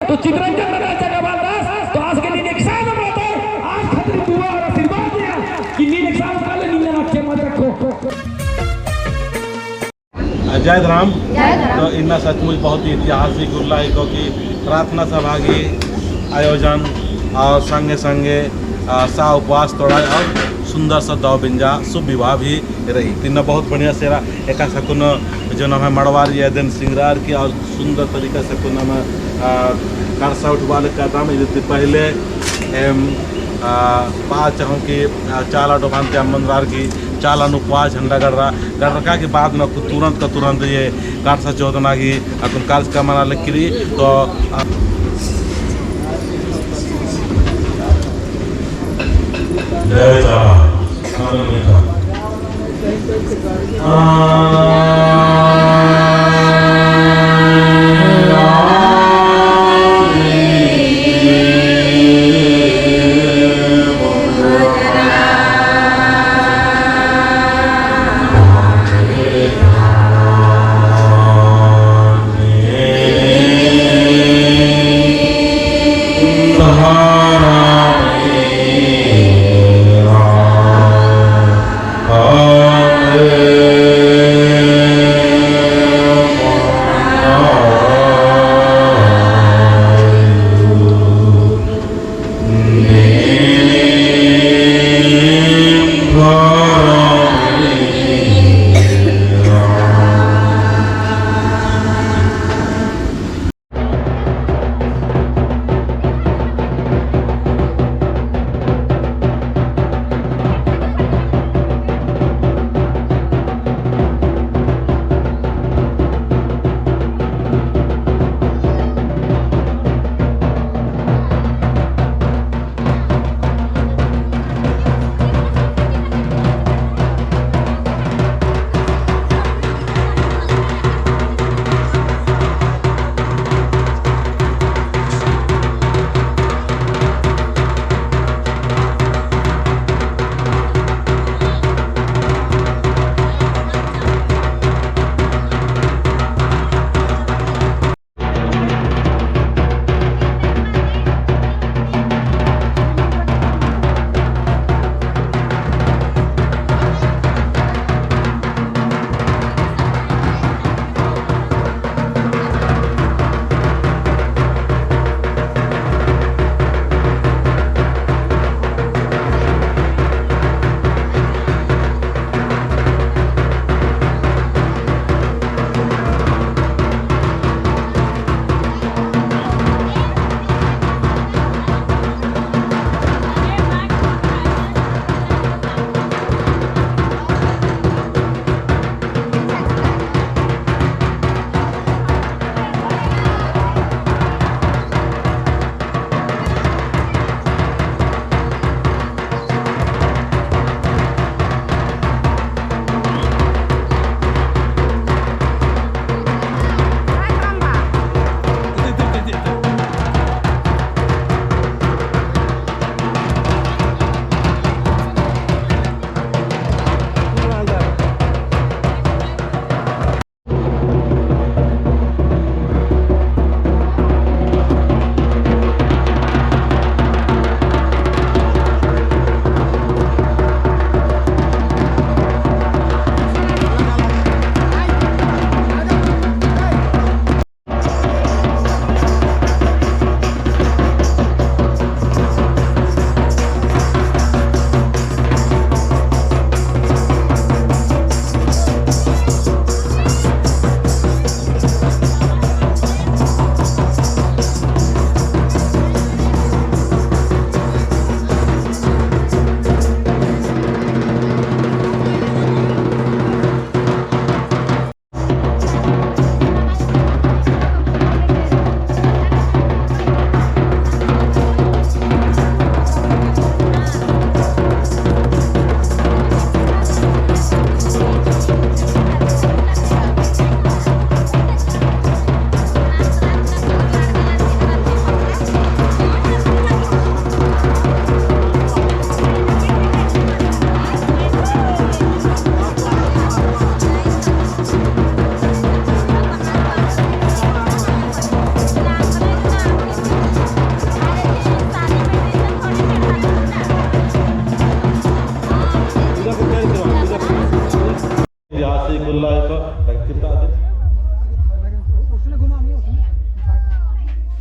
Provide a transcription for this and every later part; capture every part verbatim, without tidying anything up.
तो चितरंजन नना जगह बालदस, तो आस गे नीन एकसाल नम्है, आस खतरी दुआ और आशीर्वाद दिया कि नीन एकसाल काले नीन नना के मजा को। जय धरम। जय धरम। तो इन्ना सचमुच बहुत ही ऐतिहासिक उल्ला है, क्योंकि प्रार्थना सभा की आयोजन और संगे संगे, आ, सा उपवास तोड़ाई और सुंदर सा दव बिंजा शुभ विवाह भी रई। तो इन्ना बहुत बढ़िया से रआ, एकासे अक्कुन जो नम्है मड़वार या एदेन सिंगरार की और सुंदर तरीका से अक्कुन नम्है, आ, कड़सा उठबआ लगदम। इदी ती पहले एम, आ, बआ चाहूँ कि, आ, चाला डोभान ती अम्म ओन्द्रर की चाला नू उपवास झंडा गड़रआ, गड़रका की बाद नू अक्कुन तुरंत का तुरंत ये कड़सा चोदना की अक्कुन कार्यक्रम नना लगी रई। तो, आ, जय चाला।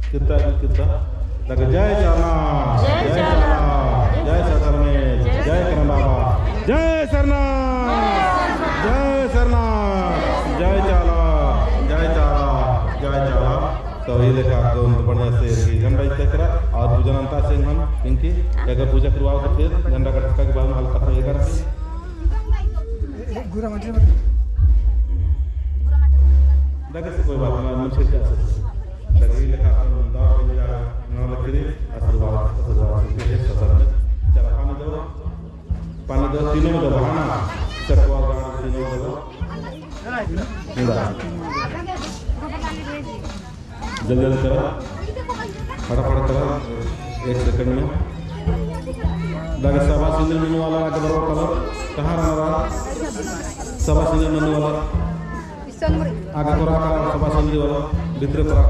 कित्ता, कित्ता। लगे जय चाला, जय जय चाला, चाला, जय सरधर्मेस, जय जय करम बाबा, जय सरना, जय सरना, जय चाला, जय चाला, जय चाला। तो ई लेखा अक्कुन बढ़िया से झंडा इत्ता करा और पूजा नन्ता से हम इनकी अगर पूजा करवाओ तो फिर झंडा कटका के बाद में हल्का सा ये करके। दगे से कोई बात ना, मुझे क्या से। दगे लेखा अपन दव बंजा ना लकड़ी, आशीर्वाद, आशीर्वाद के सदर में। चला, पानी दो, पानी दो, तीनों में दो, बहाना, चकवा गाड़ तीनों में दो। इधर। जल्दी जल्दी करा, फटाफट करा, एक सेकंड में। दगे सभा सिंदरी नन्नू वाला आगे बढ़ो, करा। कहाँ रहना रहा? सभा सिंदरी नन्नू वाला। आगे करा, करा, सभा सिंदरी वाला, भीतरे करा।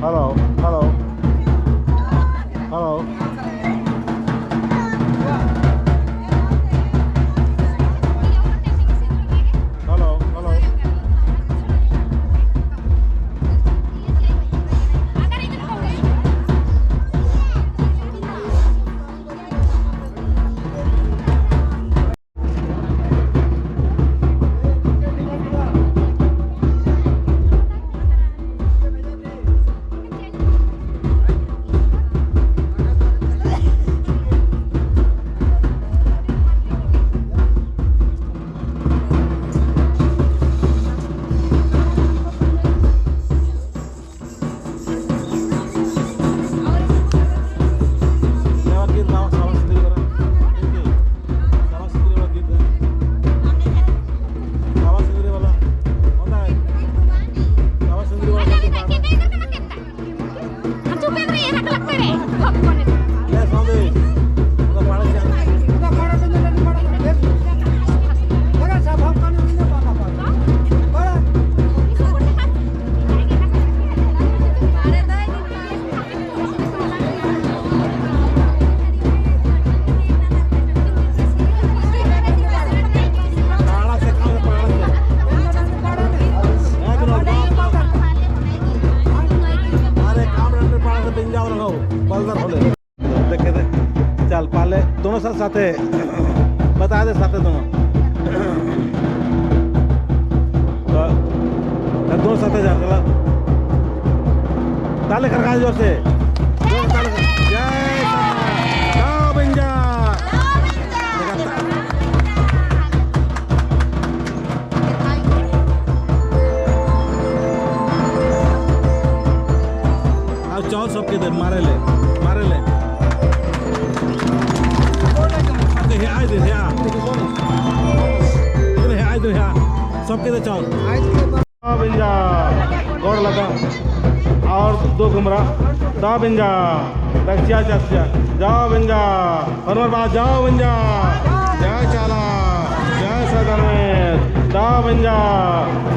Hello, hello, hello. Hello, hello. देखे थे, चल पहले दोनों साथ साथे बता दे, साथे दोनों। तो, तो दोनों साथे जा, चला। ताले खरखा जोर से। जोर से ताले खरखा। जय सरना। दव बंजा। और चाउर सबके दे, मारे ले, मारे ले। अरे हे, आए दे, हे, आ। इधर हे, आए दे, हे, आ। सबके दे चाउर। दव बंजा, गोड़ लगा। और दो घुमरा। दव बंजा, दक्षिया, दक्षिया। दव बंजा। हनुमान बाबा दव बंजा, जय चाला, जय सरधर्मेस, दव बंजा,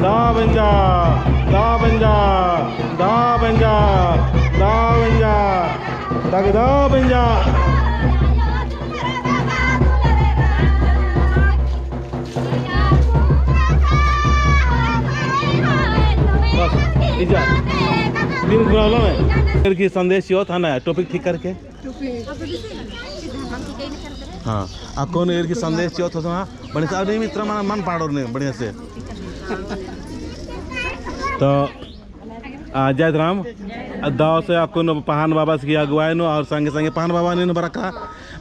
दव बंजा, दव बंजा, दव बंजा, दव बंजा, दव बंजा। बस, इजा। दिन घुरावला में। फिर की संदेश यो था ना, topic ठीक करके। हाँ, अक्कुन एरकी संदेश चिओत होतो, हाँ, बढ़िया से, अरे मित्र, मन, मन पाड़ोर ने, बढ़िया से। तो, आ, जय राम, दव से अक्कुन पहान बाबस की अगुवाई नू और संगे संगे पहान बाबा ने बरका,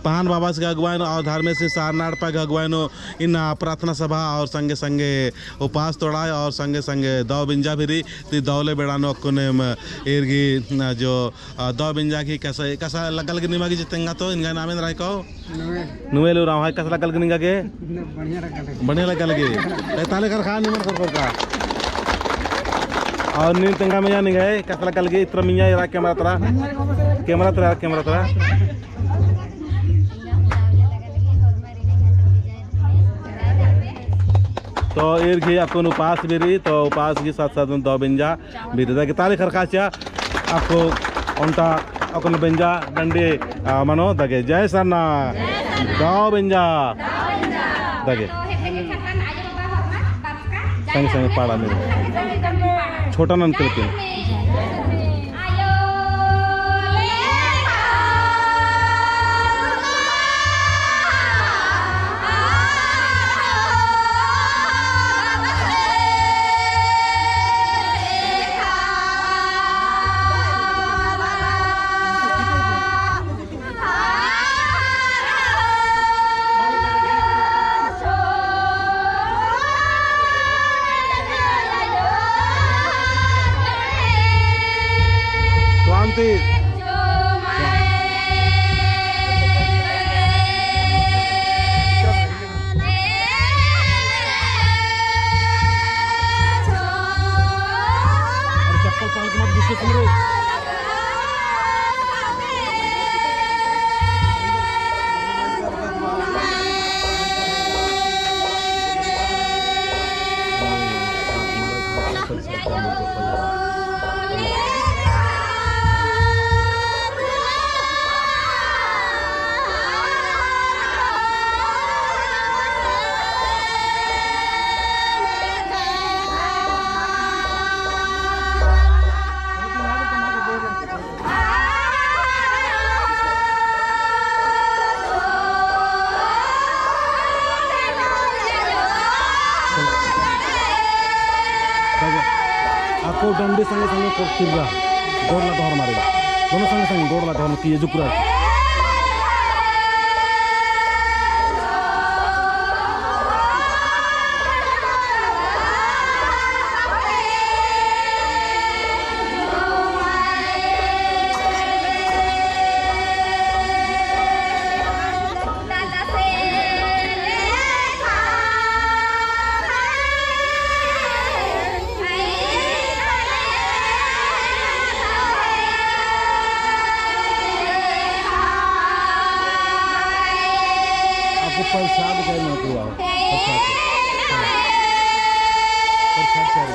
पहान बाबस की अगुवाई नू और धर्मेस सरना एड़पा की अगुवाई नू इन्ना प्रार्थना सभा और संगे संगे उपास तोड़ाय और संगे संगे दव बिंजा भी रई, ती दव ले बेड़ा नू अक्कुन एम एरगी, ना, जो आ, दव बिंजा की कसा, कसा लग्गा लगी निमा गे जे तेंगा तो, इनका नाम एन्दरा हिके? नुवेल। नुवेल उराँव है, कसा लग्गा लगी निंगा गे? बढ़िया लग्गा लगी। बढ़िया लग्गा लगी। ए, ताले खरखा, निमन खरखोर का। और नीन तेंगा मइय्याँ निंगा है, कसा लग्गा लगी, इतरा मइय्याँ एरा camera तरा। Camera तरा, camera तरा। तो ईर गही अक्कुन उपास भी रई, तो उपास गही साथ साथ में दव बेंजा भी रई। दगे ताली खरकाचा, अक्कु ओन्टा अक्कुन बेंजा डंडी, आ, मनो दगे। जय सरना। दव बेंजा। दगे। संगे संगे पाड़ा में। छोटा नन के लेकिन। शांति। अरे चप्पल पहन के मत घुसियो कमरे। अक्कु डंडी संगे संगे कोड़तिर्रा, गोड़ ला डोहर मारे। दोनों संगे संगे गोड़ ला डोहर की ये जुकरा। आपको प्रसाद का महत्व आओ। प्रसाद। प्रसाद चाही।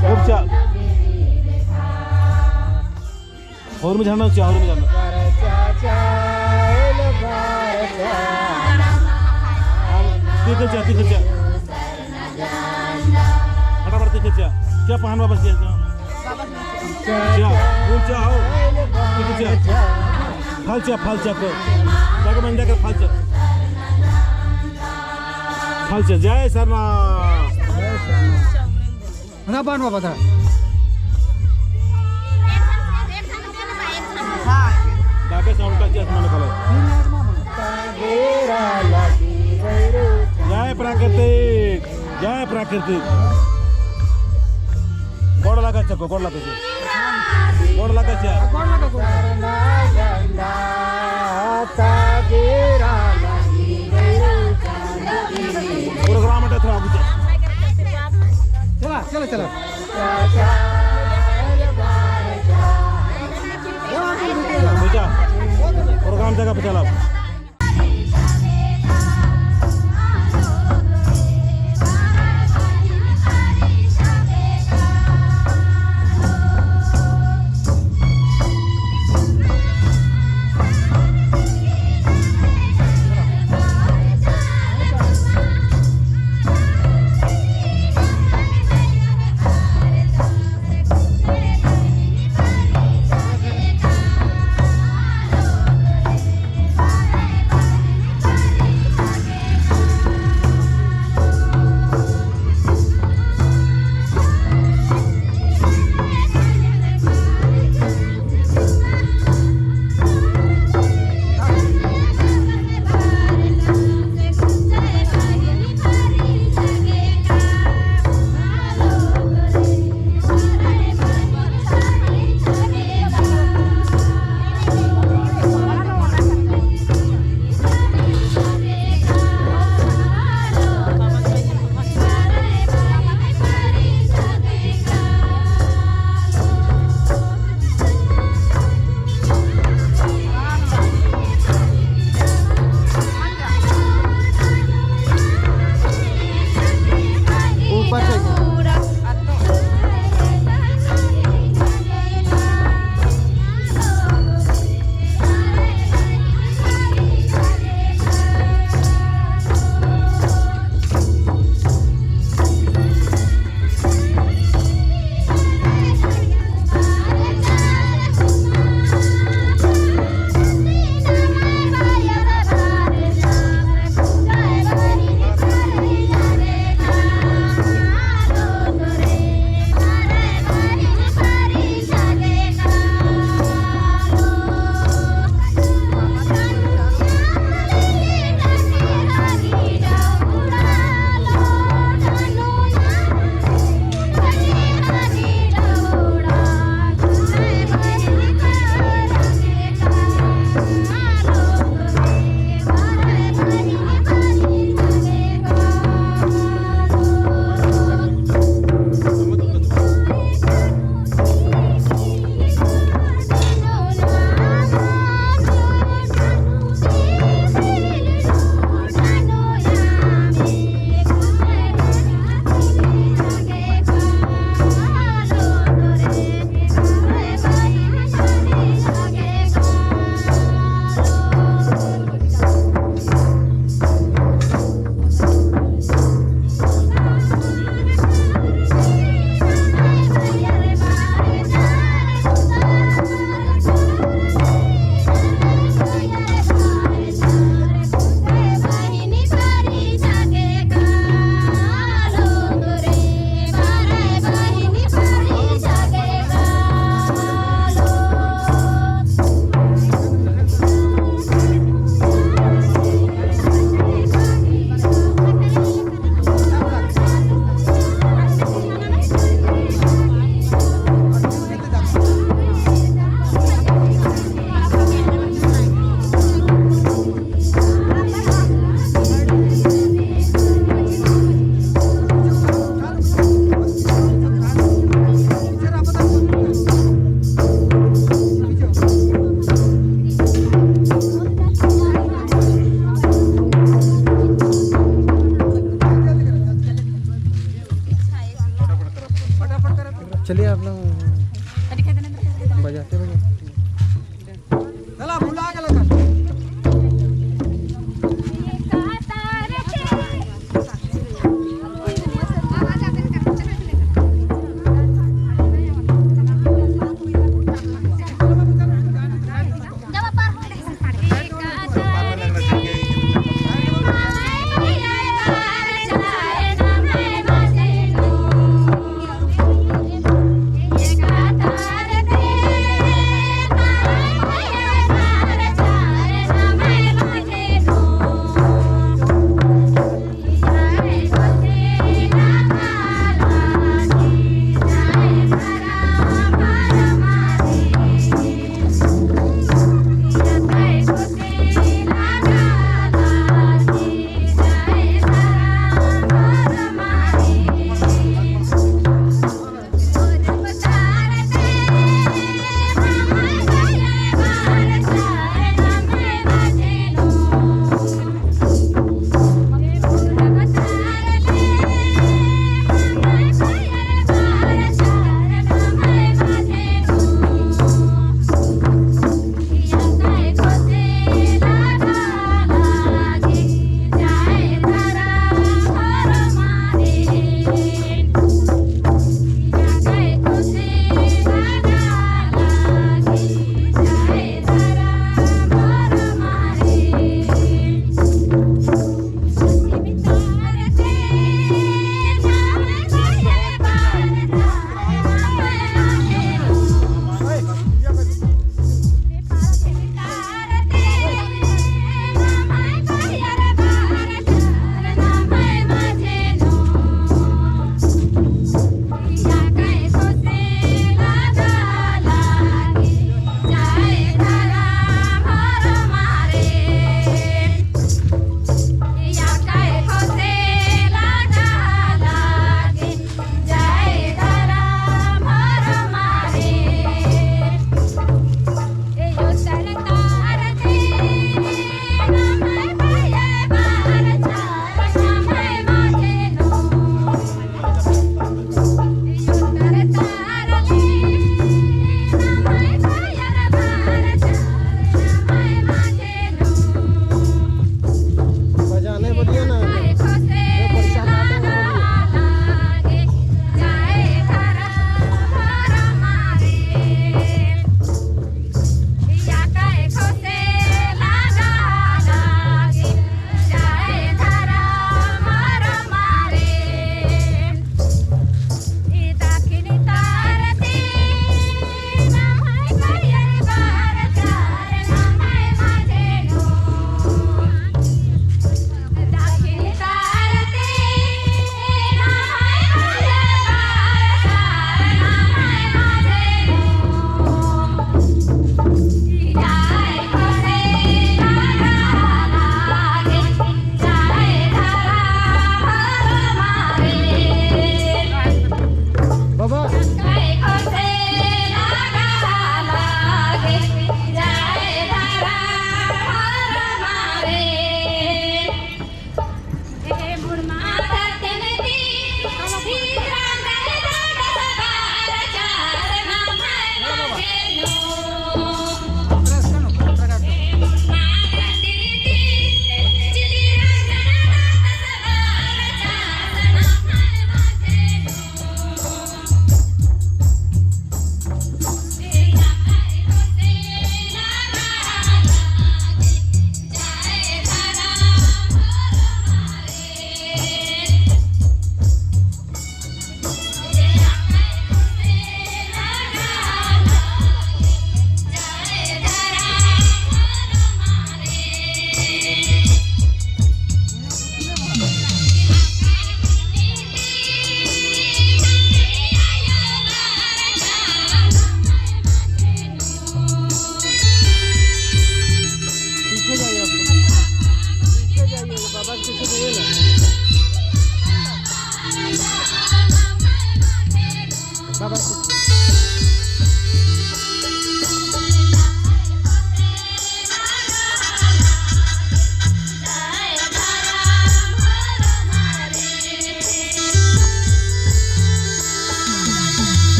खूब चा। होरमी झंडा चा, होरमी झंडा। तीखा चा, तीखा चा। फटाफट तीखा चा। चा पहन बाबा चा, चा। चा, फूल चा हो। तीखा चा। फल चा, फल चा को। जाके बंदा कर फल चा। फल चा, जय सरना। ना बान बाबा था। बाबे साउंड का चेस मन कलर। जय प्राकृतिक, जय प्राकृतिक। गोड़ लगा चको, गोड़ लगा चको। गोड़ लगा चको। प्रोग्राम अड्डा थोड़ा आगू चल। चला, चला, चला। बेटा, प्रोग्राम जगह पे चला। चला, भुला गेला का।